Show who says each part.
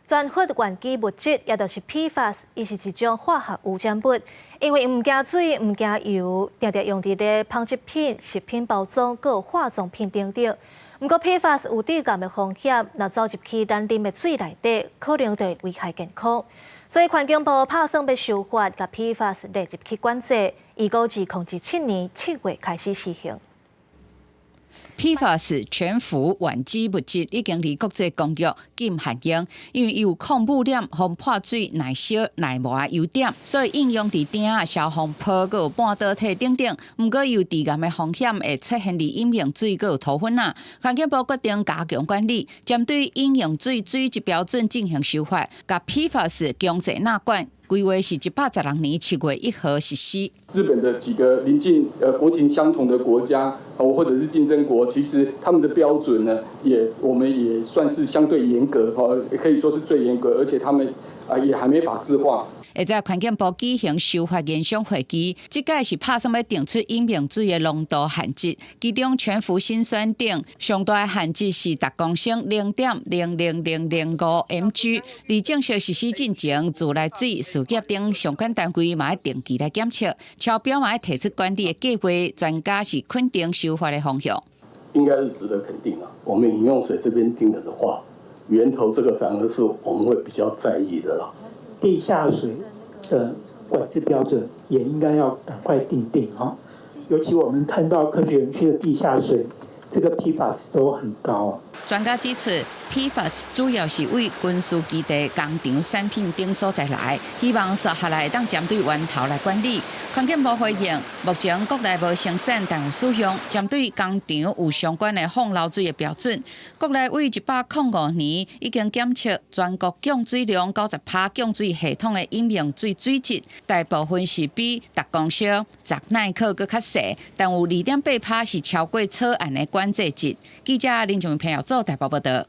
Speaker 1: 全氟烷基物質，也就是 PFAS，伊是一種化學污染物，因為毋驚水、毋驚油，定定用佇咧紡織品、食品包裝、閣有化妝品等等。毋過 PFAS 有致癌的風險，若走入去咱啉的水內底，可能就會危害健康。所以環境部拍算欲修法，共 PFAS 列入去管制，預估2027年7月開始施行。
Speaker 2: PFAS 全氟烷基物質已經佇國際公約禁限用，因為伊有抗污染、防破水、耐燒、耐磨的優點，所以應用佇鼎仔、消防泡、閣有半導體等等。毋過伊有致癌的風險，會出現佇飲用水閣有塗粉仔。環境部決定加強管理，針對飲用水水質標準進行修法，共 PFAS 強制納管。規劃是116年7月1號實施。
Speaker 3: 日本的幾個鄰近國情相同的國家，或者是競爭國，其實他們的標準呢，也我們也算是相對嚴格，可以說是最嚴格，而且他們啊也還沒法制化。
Speaker 2: 會在環境部舉行修法研商會議，這擺是拍算欲定出飲用水的濃度限制，其中全氟辛酸碘上大的限制是逐公升0.00005 mg。佇正式實施進前，自來水、事業等相關單位嘛愛定期來檢測，超標嘛愛提出管理的計劃。專家是肯定修法的方向。
Speaker 4: 應該是值得肯定啊。我們飲用水這邊定了的話，源頭這個反而是我們會比較在意的啦。
Speaker 5: 地下水的管制標準也應該要趕快訂定哈，尤其我們看到科學園區的地下水，這個 PFAS 都很高。
Speaker 2: 專家指出，PFAS 主要是對軍事基地、工廠產品等所在來，希望紲下來會當針對源頭來管理。環境部回應，目前國內無生產，但有使用，針對工廠有相關的放流水的標準。國內對105年已經檢測全國供水量90%供水系統的飲用水水質，大部分是比逐公升10奈克閣較細，但有2.8%是超過草案的管制值。記者林俊朋友做台北報道。